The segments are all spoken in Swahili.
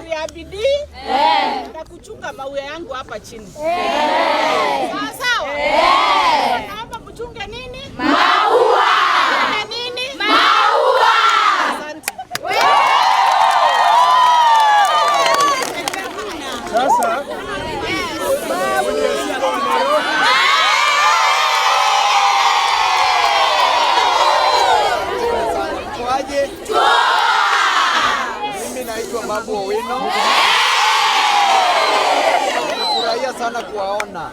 Ya bidii na kuchunga maua yangu hapa chini. Sawa sawa? Naomba mchunge nini? Maua. Nini? Maua. Asante. Sasa mwenye wa Nairobi. Kwaje? Mimi naitwa Babu Owino. Nimefurahia sana kuwaona.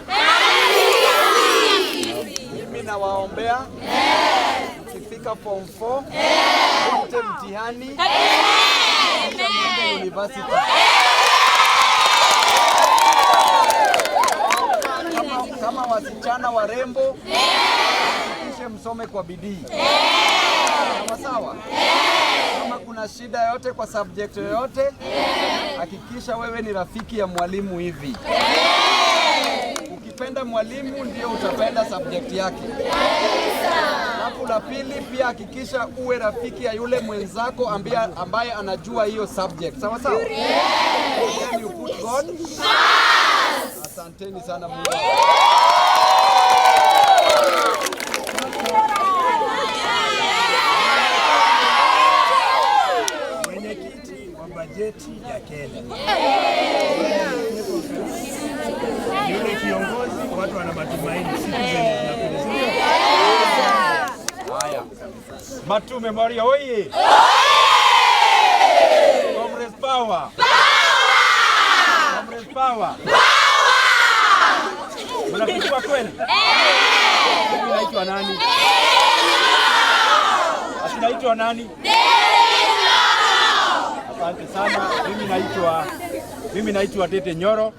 Mimi nawaombea mkifika form 4 mpite mtihani, kisha mwende university. Kama wasichana warembo, hakikishe msome kwa bidii. Sawa sawa. Kama kuna shida yoyote kwa subject yoyote, hakikisha wewe ni rafiki ya mwalimu hivi. Ukipenda mwalimu ndio utapenda subject yake. Alafu la pili pia hakikisha uwe rafiki ya yule mwenzako ambaye anajua hiyo subject. Sawa sawa? Then you put God. Asanteni sana, Mungu. Mwenyekiti wa bajeti ya Kenya, yule kiongozi, watu wana matumaini siku zenye zinakuja, si ndio? Haya. Matuu Memorial oye! Comrades power! Comrades power! Mnapigwa kweli? Mimi naitwa nani? Ati naitwa nani? Asante sana. Mimi naitwa Ndindi Nyoro.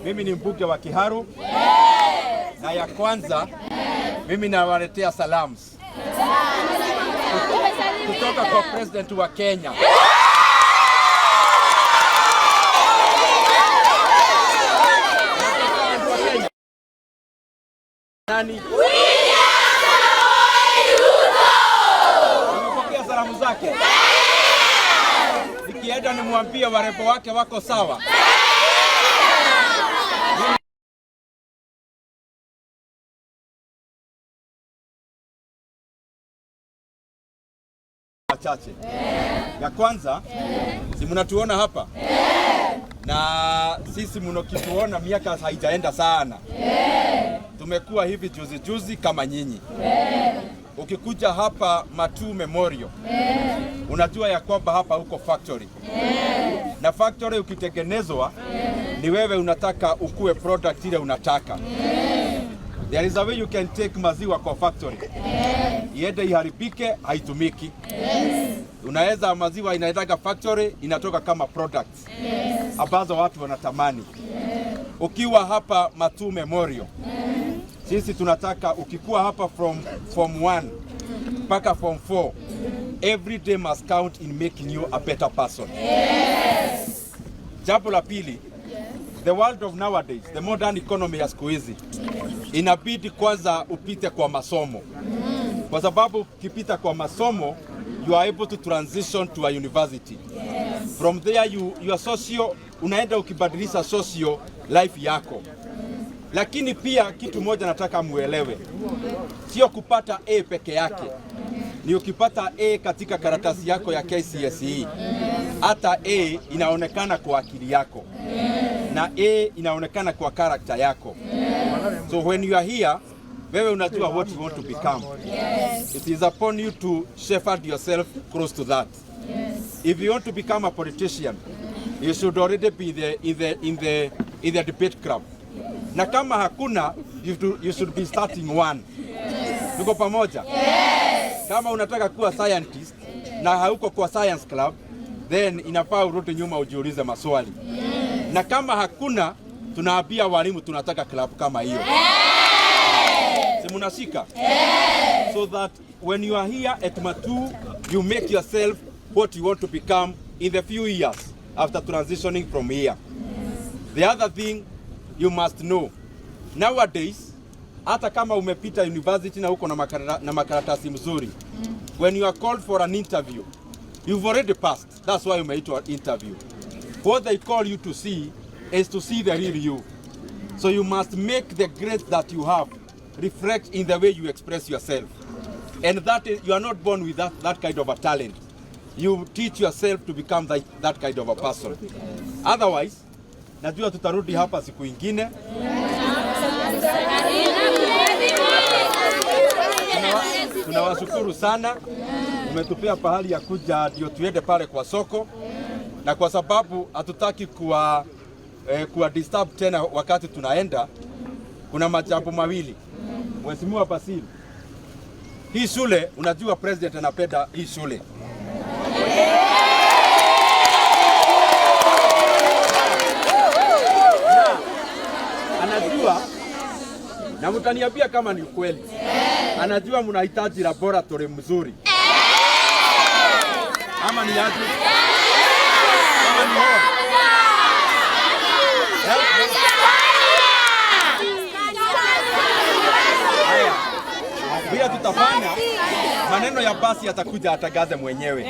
Mimi ni mbunge wa Kiharu. Na ya kwanza mimi nawaletea salamu kutoka kwa president wa Kenya. President wa Kenya. Nani? Nimepokea salamu zake. Nikienda nimwambie warembo wake wako sawa. Machache. Ya kwanza, si mnatuona hapa na sisi mnakituona, miaka haijaenda sana, tumekuwa hivi juzi juzi kama nyinyi. Ukikuja hapa Matuu Memorial, unajua ya kwamba hapa uko factory na factory ukitengenezwa ni wewe unataka ukue product ile unataka. There is a way you can take maziwa kwa factory iende iharibike, haitumiki. Unaweza maziwa inaendaga factory inatoka kama products ambazo watu wanatamani. Ukiwa hapa Matuu Memorial, sisi tunataka ukikuwa hapa from form 1 mpaka form 4, every day must count in making you a better person. Jambo la pili, the world of nowadays, the modern economy ya siku hizi, inabidi kwanza upite kwa masomo, kwa sababu ukipita kwa masomo you are able to transition to a university. From there your socio, unaenda ukibadilisha socio life yako. Lakini pia kitu moja nataka muelewe, sio kupata A peke yake, ni ukipata A katika karatasi yako ya KCSE, hata A inaonekana kwa akili yako na A inaonekana kwa character yako. So when you are here, wewe unajua what you want to become. It is upon you to shepherd yourself close to that. If you want to become a politician, you should already be in the debate club. Na kama hakuna, you should be starting one. Tuko pamoja? Kama unataka kuwa scientist na hauko kwa science club, then inafaa urudi nyuma ujiulize maswali. Na kama hakuna, tunaambia walimu tunataka club kama hiyo. Si munashika? So that when you are here at Matuu, you make yourself what you want to become in the few years after transitioning from here. The other thing you must know, nowadays, hata kama umepita university na uko na makaratasi mzuri, when you are called for an interview, You've already passed. That's why umeitwa interview. What they call you to see is to see the real you. So you must make the grades that you have reflect in the way you express yourself. And that is, you are not born with that kind of a talent. You teach yourself to become that kind of a person. Otherwise, najua tutarudi hapa siku ingine. Tunawashukuru sana, umetupea pahali ya kuja ndio tuende pale kwa soko, na kwa sababu hatutaki kuwa disturb tena wakati tunaenda, kuna majambo mawili. Mheshimiwa Basil, hii shule unajua president anapenda hii shule. Anajua, na mtaniambia kama ni ukweli. Anajua mnahitaji laboratory mzuri. Ama ni aje? Ama ni hall? Haya. Bila tutafanya maneno ya basi atakuja atangaze mwenyewe.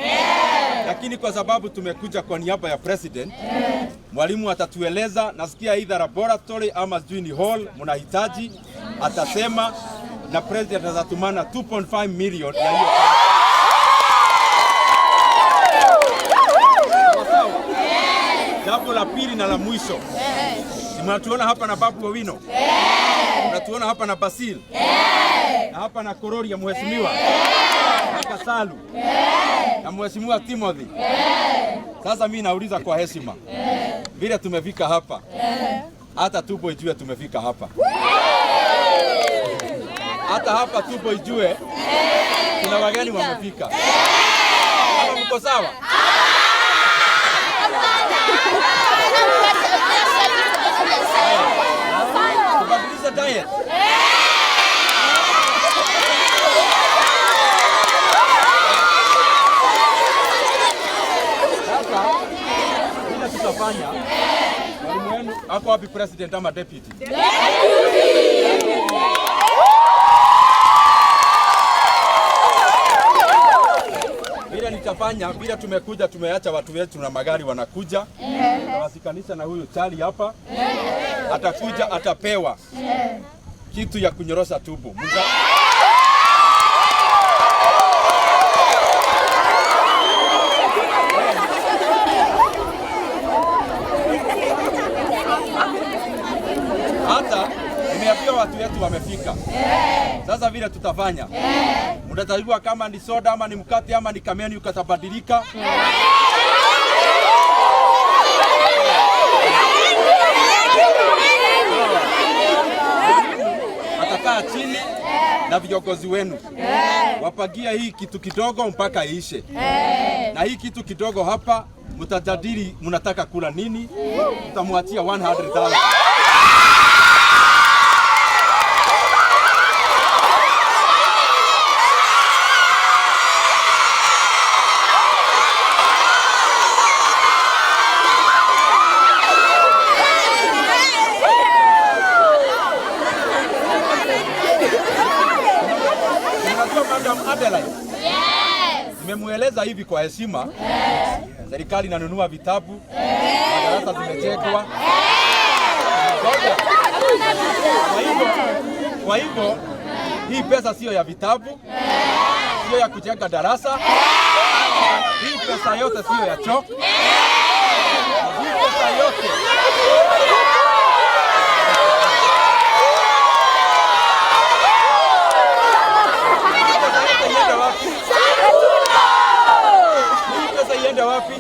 Lakini kwa sababu tumekuja kwa niaba ya president, mwalimu atatueleza, nasikia either laboratory ama sijui ni hall mnahitaji, atasema na president atatumana 2.5 million ya hiyo. Sawa. Jambo la pili na la mwisho. Si mnatuona hapa na Babu Owino? Mnatuona hapa na Basil? Na hapa na Korori ya mheshimiwa? Na Kasalu? Na mheshimiwa Timothy? Sasa mimi nauliza kwa heshima. Vile tumefika hapa. Hata tupo ijue tumefika hapa. Hata hapa tupo ijue kuna wageni wamefika. Hapa mko sawa? Tubadilisha diet. Sasa vile tutafanya, mwalimu wenu ako wapi, president ama deputy? Vile nitafanya, vile tumekuja tumeacha watu wetu na magari wanakuja. Tutawasikanisha na huyu Charlie hapa. Atakuja atapewa kitu ya kunyorosha tumbo. Hata nimeambia watu wetu wamefika. Sasa vile tutafanya, mtatajua kama ni soda ama ni mkate ama ni kameni ukatabadilika. Atakaa chini na viongozi wenu wapagia hii kitu kidogo mpaka iishe. Na hii kitu kidogo hapa mtajadili mnataka kula nini, mtamwachia 100,000. Unajua Madam Adeline? Nimemueleza hivi kwa heshima. Serikali inanunua vitabu, madarasa zimejengwa. Ngoja. Kwa hivyo hii pesa sio ya vitabu, sio ya kujenga darasa. Hii pesa yote sio ya choo. Hii pesa yote iende wapi? Hii pesa iende wapi?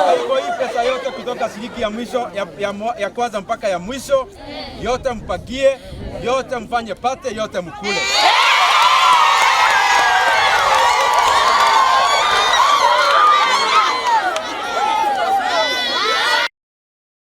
Kwa hivyo hii pesa yote kutoka shilingi ya mwisho ya kwanza mpaka ya mwisho, yote mpagie, yote mfanye pate, yote mkule.